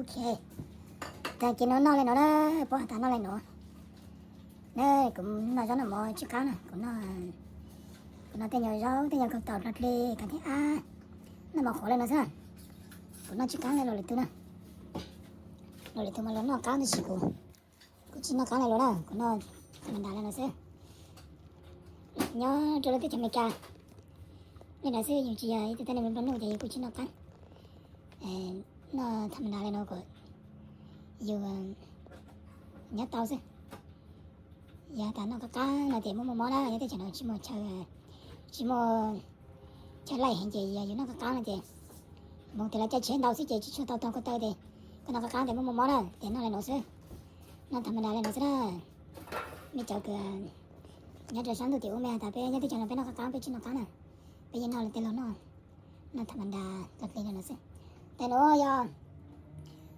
Ok, tag kis no noj li no na, puab has tas noj li no. Na, kuv noj zaub noj mov tsw qab na, kuv noj, kuv noj tej nyuag zaub tej nyuag kaug taum dlog dlig kav thib ab, noj mov qhuav li no xwb na. Kuv noj tsw qab li luag lwm tus na, luag lwm tus mas luag noj qab tab sis kuv, kuv tsis noj qab li luag na, kuv noj tham ma ntas li no xwb. Nyob rau lub teb chaws Amelikas li no xwb, yus tsis yog ib tug tuab neeg nplua nuj ces yus kuj tsis noj qab. Noj tham ma ntas li no kom yus nyob tau xwb. Yog tas noj qab qab no ces muaj muaj mob na, nyob teb chaws no tsis muaj chaw, tsis muaj chaw laij heev ces yog yus noj qab qab no ces mus tias lawv caij tsheb ntau xwb ces tsis tshua tau tog ko taw ces koj noj qab qab ces muaj muaj mob na ces noj li no xwb. Noj tham ma ntas li no xwb na. Mej cov kws nyob rau sab ntuj tim ub mej has tas peb nyob teb chaws no peb noj qab qab peb tsis noj qab na, peb yeej noj li tej laug noj, noj tham ma ntas dlog dlig li no xwb. Tes nuav yog,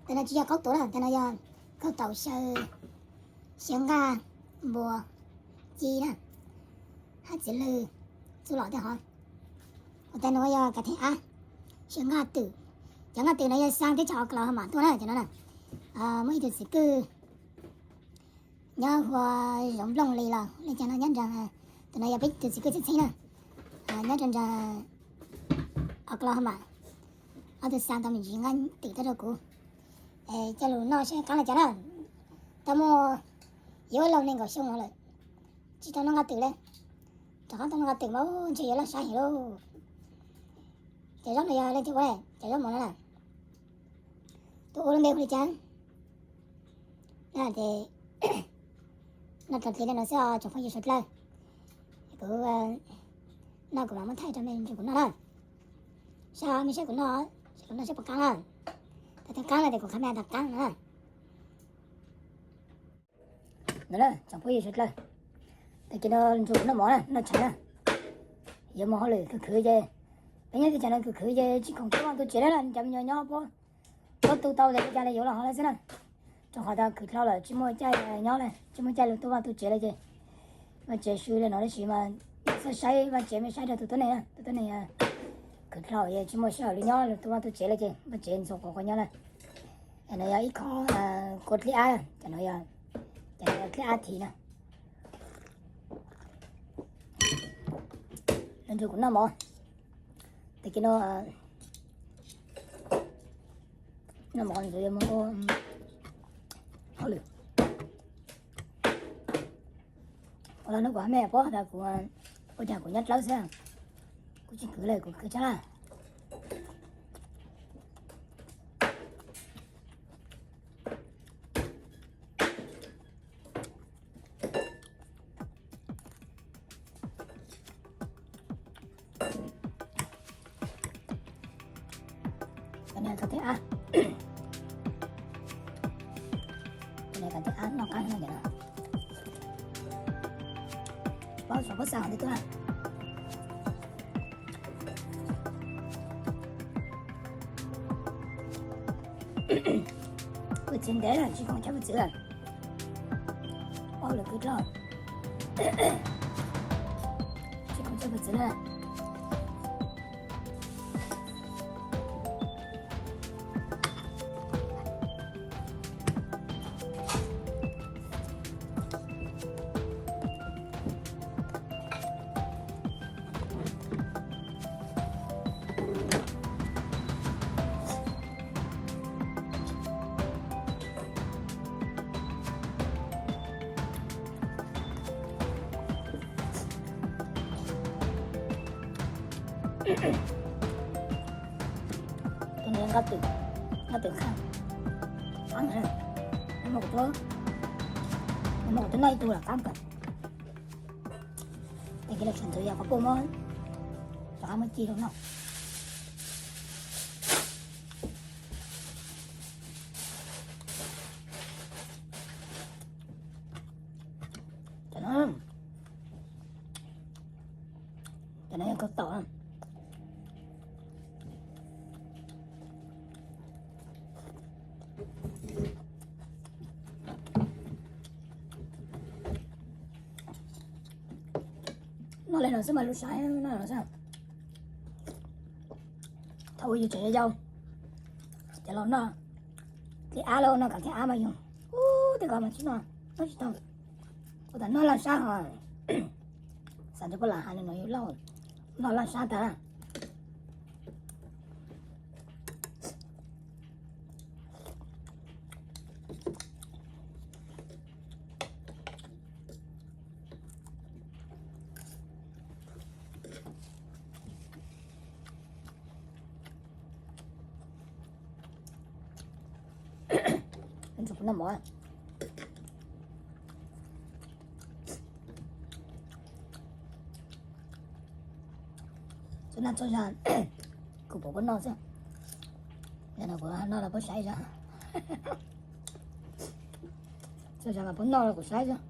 tes no tsis yog qaub tuav na, tes no yog kaug taum xyaw, xyaw nqaj, npua, ci na, hab txiv lwg, txuj lom tej hov. Ua tes nuav yog kav theem ab, xyaw nqaj twm. Cov nqaj twm no yog xa teb chaws Oklahoma tuaj na cov no na. Muaj ib tug txiv kwj nyob hu ua Zoov Nplooj Lis los li cas no nyob nraag, tus no yog peb tug txiv kwj txheej txheej na, nyob rau nraag Oklahoma. Ob tug xa tau me ntsis nqaj twm tuaj rau kuv, es coj lug noj saib qab li cas na. Tau muaj yuav luag nees nkaum xyoo no lawm tsis tau noj nqaj twm le. Rov qab tau noj nqaj twm mas ntshe yuav loj sab heev lauj. Cov zaub no yog leej twg ua, cov zaub mov no na, tus ua lub npe hu li cas? Ces noj dlog dlig li no xwb os tsoom phooj ywg suav dlawg. Kuv noj kuv mam muab thaij rau mej nrug kuv noj na. Saib mej saib kuv noj, saib kuv noj saib puas qab na. Thaum twg qab no ces kuv qha mej tas qab no na. No na tsoom phooj ywg suav dlawg, tag kis no nrug kuv noj mov na, noj tshais na. Yuav mus hauj lwm khwv khwv ces, peb nyob teb chaws no khwv khwv ces tsis khoom tuaj vaj tuaj tsev lawm na, cov me nyuam nyob puab, puab tu tau tes li cas li yuav los hov lawm xwb na. Rau qhov tas khwv dlhau lawm tsis muaj caij nyob lawm, tsis muaj caij lug tuaj vaj tuaj tsev lawm ces vaj tsev sw li no tab sis mas xav saib vaj tsev, mej saib rau tus tuab neeg, tus tuab neeg khwv dlhau es tsis muaj sij hawm lug nyob lug tuaj vaj tuaj tsev lawm ces vaj tsev ntxuav quas quas nyob lawm. No yog ib khob kua dlib ab, cov no yog dlib ab thiv na. Los nrug kuv noj mov, tag kis no noj mov ntxuav yuav mus ua hauj lwm. Ua los nub kuv hab mej paub tas kuv ua cas kuv nyob dlawb xwb, kuv tsis khwv lawm, kuv khwv tshaj lawm. Cov no yog kav theem ab, cov no yog kav theem ab noj qab heev no. Tsis paub xyov puab xa hov twg tuaj na. Puag txiv ntev lawm tsis khoom coj puag txiv lawm. Paub lawv kwv dloj, tsis khoom coj puag txiv lawm. Tus no nqaj twm, nqaj twm qab, qab kawg. Nag hmo kuv twb noj ib tug lawm qab kawg. Tag kis no tshua ntxuav yog qhov puaj muab, rov qab muab ci rau noj. Cov no, cov no yog kaug taum na. Noj li no xwb mas lub sab noj no xwb. Thaum ub yus tseem yau yau, cov laus noj, Tej av los noj kom thiab av mas yog, ub, tej ko mas tsis noj, noj tsis tau. Ua tas noj laj sab ho, xav nrog poj lam hais no yog loj, noj laj sab tas. Txhua nag txhua zag kuv pom puab noj xwb, yog no kuv noj los puab saib zog, txhua zag mas puab noj los kuv saib zog.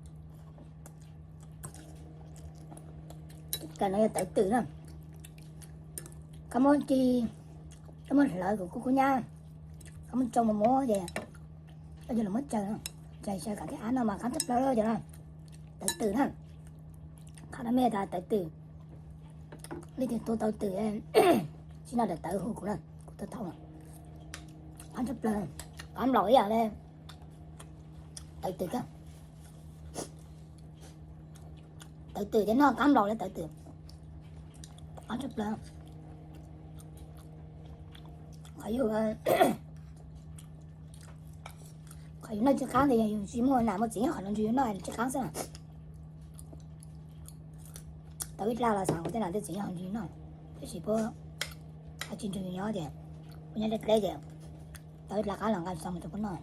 Kab no yog tawv twm na, koj muab ci, koj muab hlawv kom kub kub nyab, koj muab tsau mus muab ces koj yuav los muab tsaws, tsaws xyaw kom thiab av noj mas qab tshaj plaws cov no. Tawv twm na, qhov no mej tas tawv twm, leej twg tua tau twm tsis noj daim tawv hu kuv na, kuv tua tau. Qab tshaj plaws, qab nplaum ib yam li tawv twm kawg. Tawv twm ces noj qab nplaum li tawv twm, qab tshaj plaws. Qhov yus, qhov yus noj tsis qab ntawd yog yus tsis muaj nam muaj txiv nyob qhov no ntshe yus noj tsis qab xwb. Tau ib dlaab los xav ua tej nam tej txiv nyob qhov ntshe noj, tab sis puab tsis nrug yus nyob ces puab nyob deb deb ces tau ib dlaab qab los nqa xov mus rau puab noj.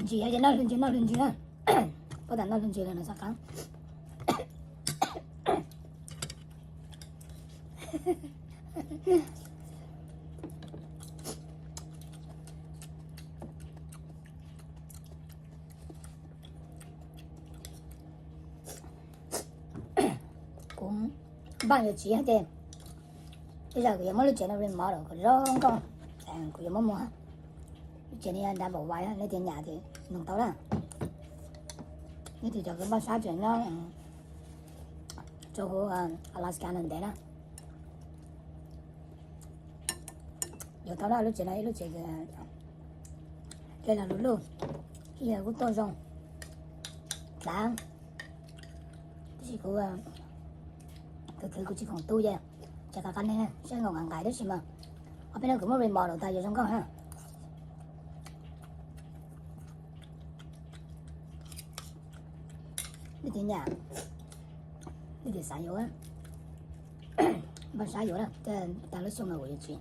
Ntsis ntsis, noj lug ntsis, noj lug ntsis na. Puab tas noj lug ntsis los nws txhob qab. Kuv npaj yuav txiv ces, tej zaum kuv yuav muab lub tsev no remodel kom zoo nkauj, kuv yuav muab muag. Lub tsev no yog double wide, leej twg nyam ces noog tau na. Leej twg cov kws npaj sab tseem nyob rau huv Alaska no ntev na, yuav tau na. Lub tsev no ib lub tsev, tej los lug lug, ib yam kuj tuaj zoo dlav, tab sis kuv khwv khwv kuv tsis khoom tu ces tseem qab qab neeg saib nkaus nqaim nqaim tab sis mas ob peb hnub kuv muab remodel tas yuav zoo nkauj na. Leej twg nyam, leej twg xav yuav, npaj sab yuav na, tej tag lub xyoo no kuv yuav txiv.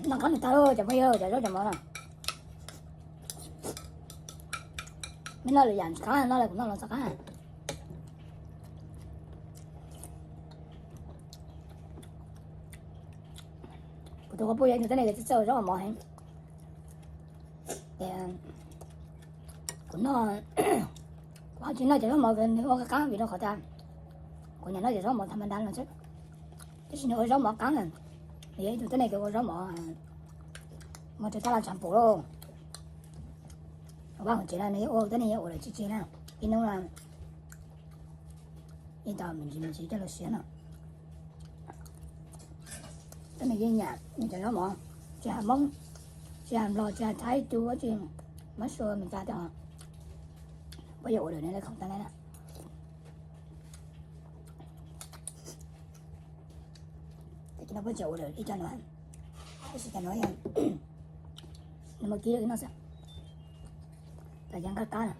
Noj qab nws tag cov phooj ywg, cov zaub cov mov no. Mej noj lwm yam tsis qab, noj li kuv noj los txog qab. Kuv tus quas puj yog ib tug tib neeg txawj txawj ua zaub mov heev. Kuv noj, kuv ho tsis noj cov zaub mov nws ua qab qab vim rau qhov tias kuv nyiam noj cov zaub mov tham ma da no xwb. Tab sis nws ua zaub mov qab na, nws yog ib tug tib neeg kws ua zaub mov, mov rau tab laj tshav puv lauj. Vaj hauv tsev no nws yeej ua, tib neeg yeej ua lawm tsis tseg na. Ib hnub no yeej tau me ntsis me ntsis coj lug siav no. Tib neeg yeej nyiam nws cov zaub mov, tsis hais Hmoob, tsis hais Nplog, tsis hais Thaib, Cub, tsis, Mab Sua, Meskas tej ho puab yeej ua lawm, nws li khoom tag li na. Ces no puab tseem ua ib co no, tab sis cov no yog nws muaj kib ib no xwb, cov yog nqaj qab na.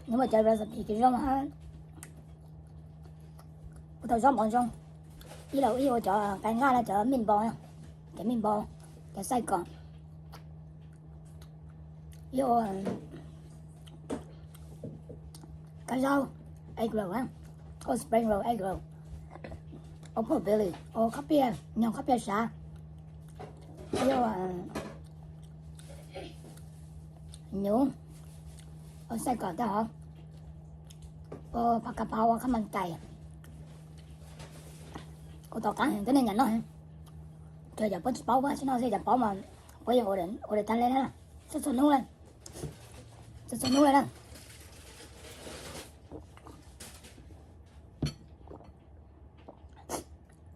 Nws muaj cov recipe kws zoo hab, kuv tau zaub mov zoo. Ib los ib ua cov qe nqaj na, cov meatball, cov meatball, cov xaij kom, ib ua kab zaub egg roll, ua spring roll egg roll, ua pork belly, ua khob piag, nyob khob piag sav, ib ua nyuv, ua xaij kom tag hov, ua phav kav phav, ua khab mas kais. Kuv tom qab heev, cov neeg nyam noj heev. Tsuas yog puab tsis paub, puab tsis noj xwb, cov paub mas puab yeej ua tag le na, txhua txhua hnub le, txhua txhua hnub le na.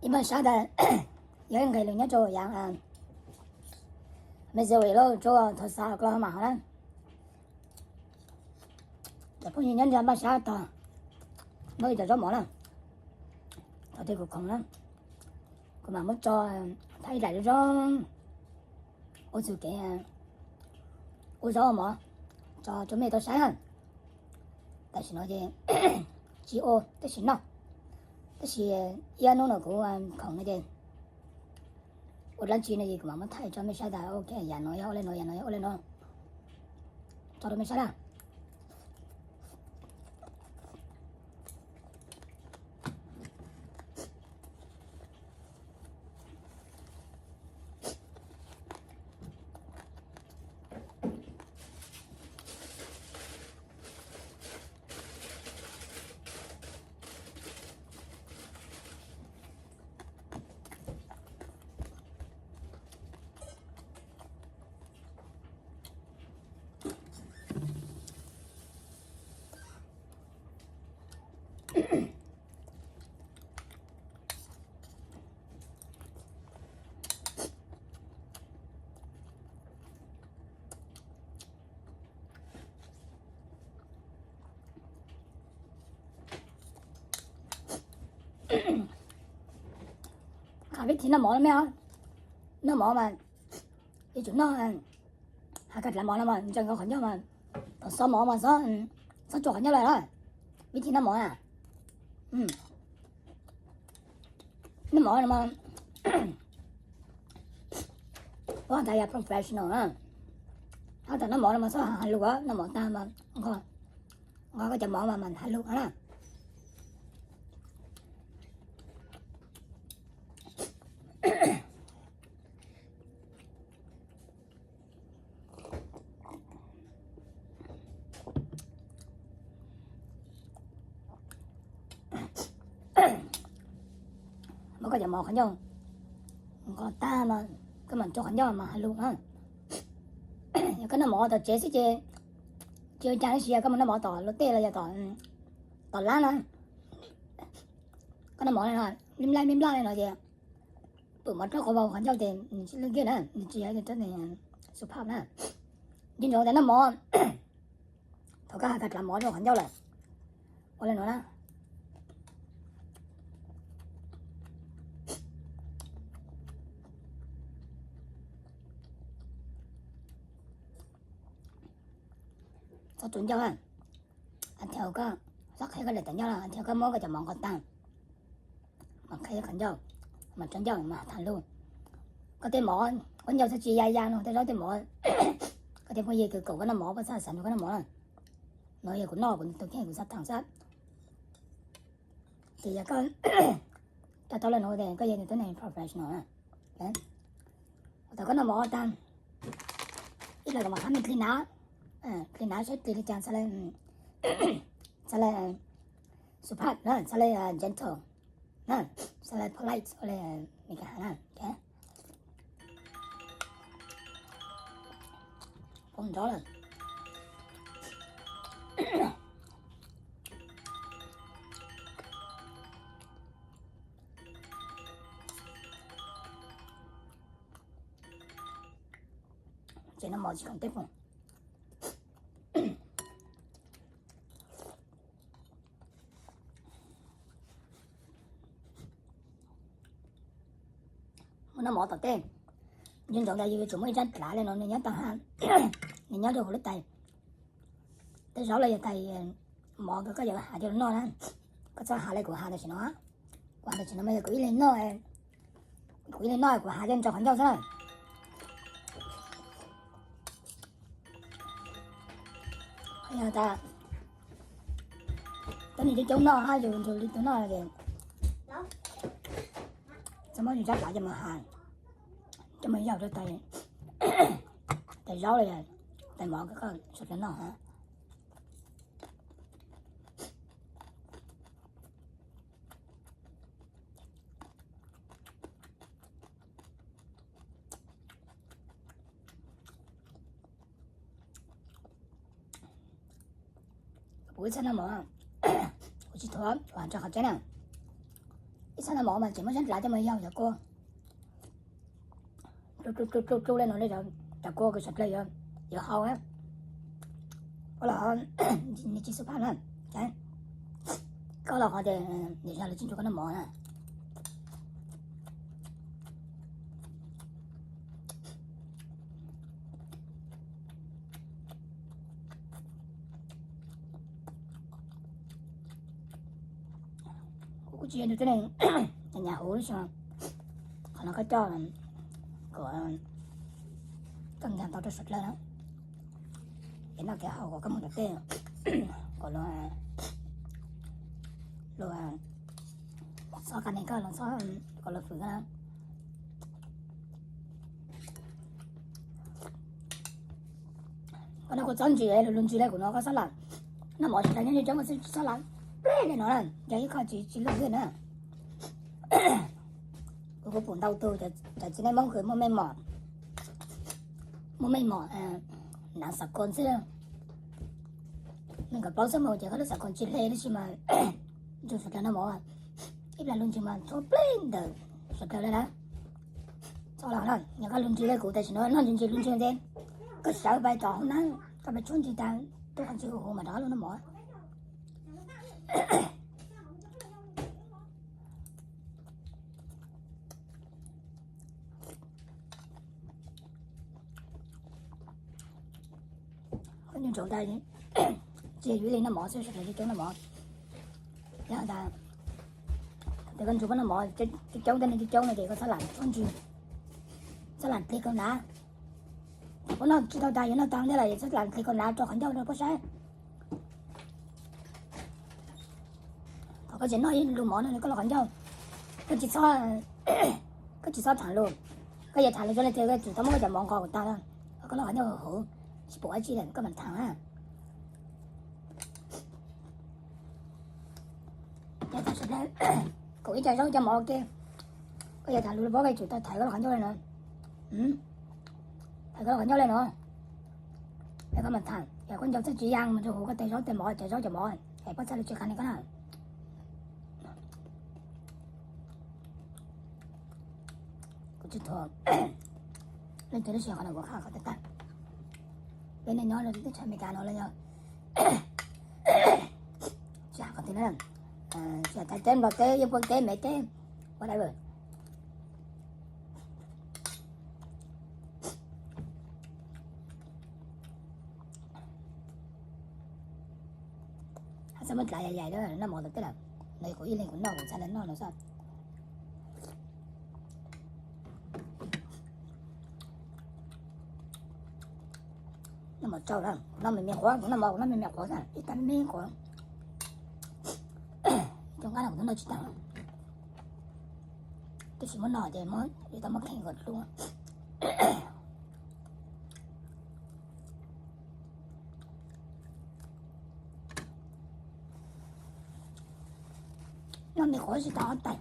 Ib npaj sab tas, yog ib nqe lug nyob rau yaav Missouri lauj, rau Tulsa, Oklahoma hov na. Cov phooj ywg nyob ntawm npaj sab tog, muab ib co zaub mov na, tog tej kuv khoom na, kuv mam muab tso thaij ib daim zoo zoo, ua txug kev ua zaub mov tso rau mej tau saib na. Tam sim no ces tsis ua tab sis noj, tab sis ib ob hnub no kuv khoom no ces ua dlaab tsi no ces kuv mam muab thaij tso mej saib tas, ok, yam no yog ua le no, yam no yog ua le no, tso rau mej saib na. Qha vib thib noj mov mej os. Noj mov mas yuav tsum noj, has kag dlav mov no mas ntseeg qhov ncauj mas, thaum xob mov mas xob tsuag qhov ncauj lawm na. Vib thib noj mov na, noj mov no mas ua tas yog professional na. Hab thaum noj mov no mas xob has lug, noj mov tag mas nqos koj cov mov mas has lug na. Muab koj cov mov qhov ncauj nqos tag mas koj mam rua qhov ncauj mas has lug na. Yog koj noj mov tom tsev xwb ces tsis ua cas, tab sis yog koj mus noj mov tom luag tej los yog tom lab na, koj noj mov li no, nplaj nplaj li no ces pum mov rau qhov vau qhov ncauj ces nws tsis lwj kiag na, nws tsis yog rab xu phaj na. Nco ntsoov tas noj mov, thaum koj has kag dlav mov rau qhov ncauj lawm, ua li no na. Txhob tsuav ncauj na, until koj, txhob qhia koj daim tawv ncauj na, until koj muab koj cov mov nqos tag, mas qhia koj ncauj, mas tsuav ncauj mas tham lug. Koj tej mov, koj ncauj txhob tsis ya ya no, tej zaub tej mov, koj tej phooj ywg kws koom koj noj mov, puab txhaj xav nrug koj noj mov na. No yog kuv noj kuv tus kheej kuv xav tham xwb. Ces yog koj coj tau le nuav tes koj yog tus neeg professional na. Thaum koj noj mov tag, ib los kuv mam qha mej dlig hnav, dlig hnav saib dlig li cas, xav le, xav le su phaj na, xav le gentle na, xav le polite ua le Meskas has na. Poob nrov lawm. Ces noj mov tsis khoom teb poog. Noj mov tom tej, nco ntsoov tas yus yuav tsum muaj ib tsab dlav li no nws nyob tag ha, nws nyob rau hauv lub tais. Tej zaub los yog tais mov kws koj yuav hav coj los noj na, koj txhob hav li kuv hav tam sim no. Kuv hav tam sim no mas yog kuv ib leeg noj, kuv ib leeg noj kuv hav coj ntso qhov ncauj xwb na. Yog tas cov neeg coob coob noj hab yus nrug li tus noj ces txhob muab yus tsab dlav coj mus hav, coj mus yog rau tais zaub los yog tais mov kws koj suav dlawg noj hab. Kuv ib txhab noj mov, kuv tsis thuav, kuv has tso qhov tseeb na. Ib txhab noj mov mas tseem muab tsab dlav coj mus yog cov kua, dlu dlu dlu dlu li no, cov kua kws suav dlawg yuav hau na. Koj los, nws tsis xub phaj na, koj los qhov tias nws yog lawv tsis nrug koj noj mov na. Kuv kuj tsis yog tus tib neeg nyam huv lub sij hawm, qhov no koj coj kom koj nkag tau rau suav dlawg na, kev noj kev haus kom koj mus tom tej, kom luag txhob qha neeg koj, luag txhob kom luag fwm koj na. Koj noj kua txob ntsis, luag lug ntsis li kuv no koj txhob lam noj mov tsis tas nyob coob coob, txhob lam pleb li no na, yog ib qho tsis, tsis loj thiab na. Kuv kuj pum ntau tug cov txiv neej Hmoob kws muaj mej mom, muaj mej mom hnav xav koos xwb, nees nkaum plaub xuab moos ces koj lub xav koos tsis hle tab sis mas nrug suav dlawg noj mov, ib plag lug ntsis mas tshuab pleb ntawm suav dlawg li na. Txhob los na, yog koj lug ntsis li kuv tam sim no noj ntsis ntsis lug ntsis ntsis, koj sawv pais tom hoob nab koj pais tshuab ntsis tas tub qhov ntsis huv huv mas rov qab lug noj mov. Koj nco ntsoov tas tsis yog yus ib leeg noj mov xwb, suav dlawg coob coob noj mov. Yog tas thaum twg koj nrug puab noj mov coob coob, tej neeg coob coob no ces koj txhob lam tshuab ntsis, txhob lam dlig khaub hnav. Puab noj tsis tau tas, yuav noj tau ntej lawm es txhob lam dlig khaub hnav rau qhov ncauj rau puab saib. Thaum koj tseem noj ib lug mov no koj lub qhov ncauj, koj tsis txhob, koj tsis txhob tham lus. Koj yuav tham lus zoo li tias koj tseem tau muab koj cov mov nqos kom tag no, koj lub qhov ncauj huv, tsis pum dab tsi lawm koj mam tham na. Yog tas sawv daws koom ib co zaub ib co mov ua ke, koj yuav tham lus los puab koj yuav tsum tau thaiv koj lub qhov ncauj li no. Thaiv koj lub qhov ncauj li no, es koj mam tham. Yog koj nco txog tsis yeej mas rau huv koj tej zaub tej mov, cov zaub cov mov es puab txhaj li tsis qha li koj na. Kuv tsis thuam leej twg lub sij hawm, qhov no kuv qha qhov tag tag. Peb neej nyob rau teb chaws Amelikas no los yog tsis hais qhov twg na, tsis hais Thaib teb, Nplog teb, Yeej Puab teb, Mev teb, whatever. Hab txhob muab dlav yam yam noj mov tau tej lawm. No kuv ib leeg kuv noj kuv txhaj le noj no xwb. Noj mov tsau lawm, kuv noj me me quav, kuv noj mov kuv noj me me quav xwb, ib tag me me quav. Cov nqaij no kuv twb noj tsis tag, tab sis muab noj ces yuav tau muab kheej kom dlua. Noj me quav tsis tau ob tais.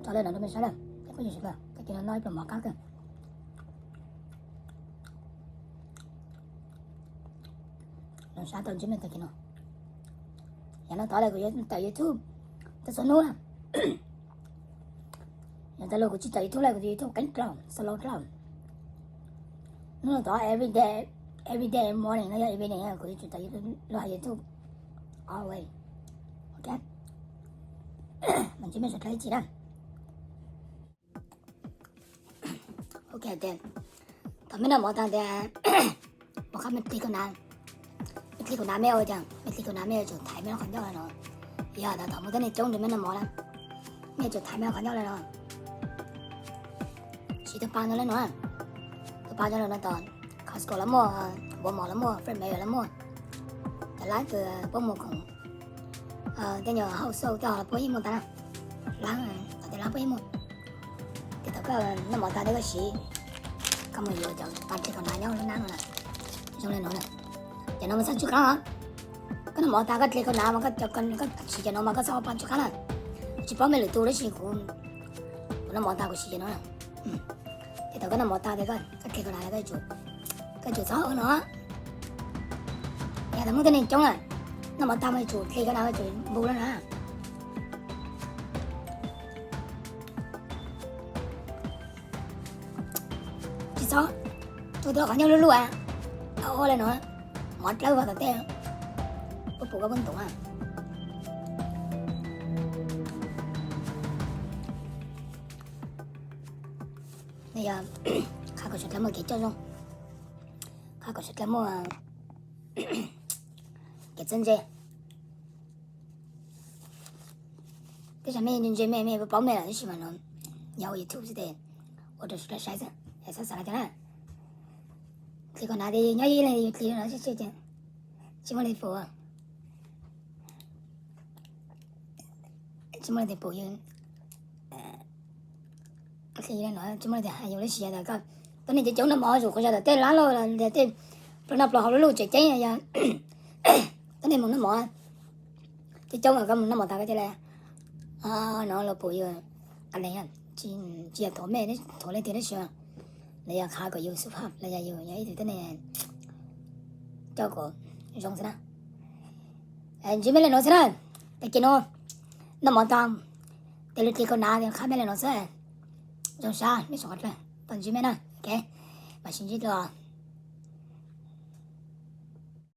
Tso li no rau mej saib na, peb phooj ywg sawv daws, tag kis no noj ib pluag mov qab kawg. Nov sab tau ntsib mej tag kis no. Yav no tod lawm kuv yuav tawm YouTube tau txhua hnub na. Yav tas los kuv tsis tawm YouTube lawm, kuv tus YouTube qeeb dlawb, slow dlawb. Hnub no tod everyday Every day morning no yog evening, kuv yuav tsum tau lug hais YouTube always. Ok, mas ntsib mej suav dlawg ib txhis na. Ok, thaum mej noj mov tag tes, pom qab mej dlig kaus hnav, mej dlig kaus hnav mej ua cas, mej dlig kaus hnav mej yuav tsum thaiv mej lub qhov ncauj le no. Yog tas thaum muaj tuab neeg coob nrug mej noj mov na, mej yuav tsum thaiv mej lub qhov ncauj le no. Siv tus pa no le no, tus pa coj lug no tom Costco los muaj, Walmart los muaj, Fred Meyer los muaj, tas lab kws puab muag khoom, tej nyuag hauj xauj tej ho los puab yeej muaj tag na. Lab, tom tej lab puab yeej muaj. Tes thaum koj noj mov tag tes koj siv, koj mus yuav cov pa dlig kaus hnav nyob lub nab no na, zoo le no na. Cov no mas txhob tsw qab os. Koj noj mov tag koj dlig kaus hnav mas koj, koj siv cov no mas koj txhob ua pa tsw qab na. Tsis paub mej lwm tus tab sis kuv, kuv noj mov tag kuv siv cov no na. Tes thaum koj noj mov tag tes koj dlig kaus hnav, koj yuav tsum txhob ua no. Yog tas muaj tuab neeg coob na, noj mov tag mas yuav tsum dlig kaus hnav, yuav tsum npu le na. Tsis txhob, ua tau qhov ncauj luj luj, ua le no, mov dlawb vag tom tej, puab pum koj puab ntoov na. Yog qha kom suav dlawg muaj kev coj zoo, qha kom suav dlawg muaj kev txawj ntse. Tej zag mej ntse ntse mej, mej paub mej lawm tab sis mas no yog ua YouTube xwb tes ua rau suav dlawg saib xwb, txhob xav li cas na. Dlig kaus hnav tes nyob ib leeg yus dlig no tsis muaj leej pum, tsis muaj leej twg pum yus. Tsis muaj leej twg hais yus tab sis yog tas koj, tuab neeg coob coob noj mov, tsuas yog tas tej lab loj los tej plaub noj plaub haus luj luj tseem ceeb, yog tuab neeg mus noj mov coob coob, koj mus noj mov tag koj cia li no los pum yus, tsis yog thuam mej, thuam leej twg tab sis los yog qha kom yus xub phaj los yog yus yog ib tug tuab neeg coj kom zoo xwb na. Ntsib mej le nuav xwb na. Tag kis no noj mov tag, tes lug dlig kaus hnav, qha mej le nuav xwb. Zoo sab mej suav dlawg, tau ntsib mej na. Ok, mam sib ntsib dlua.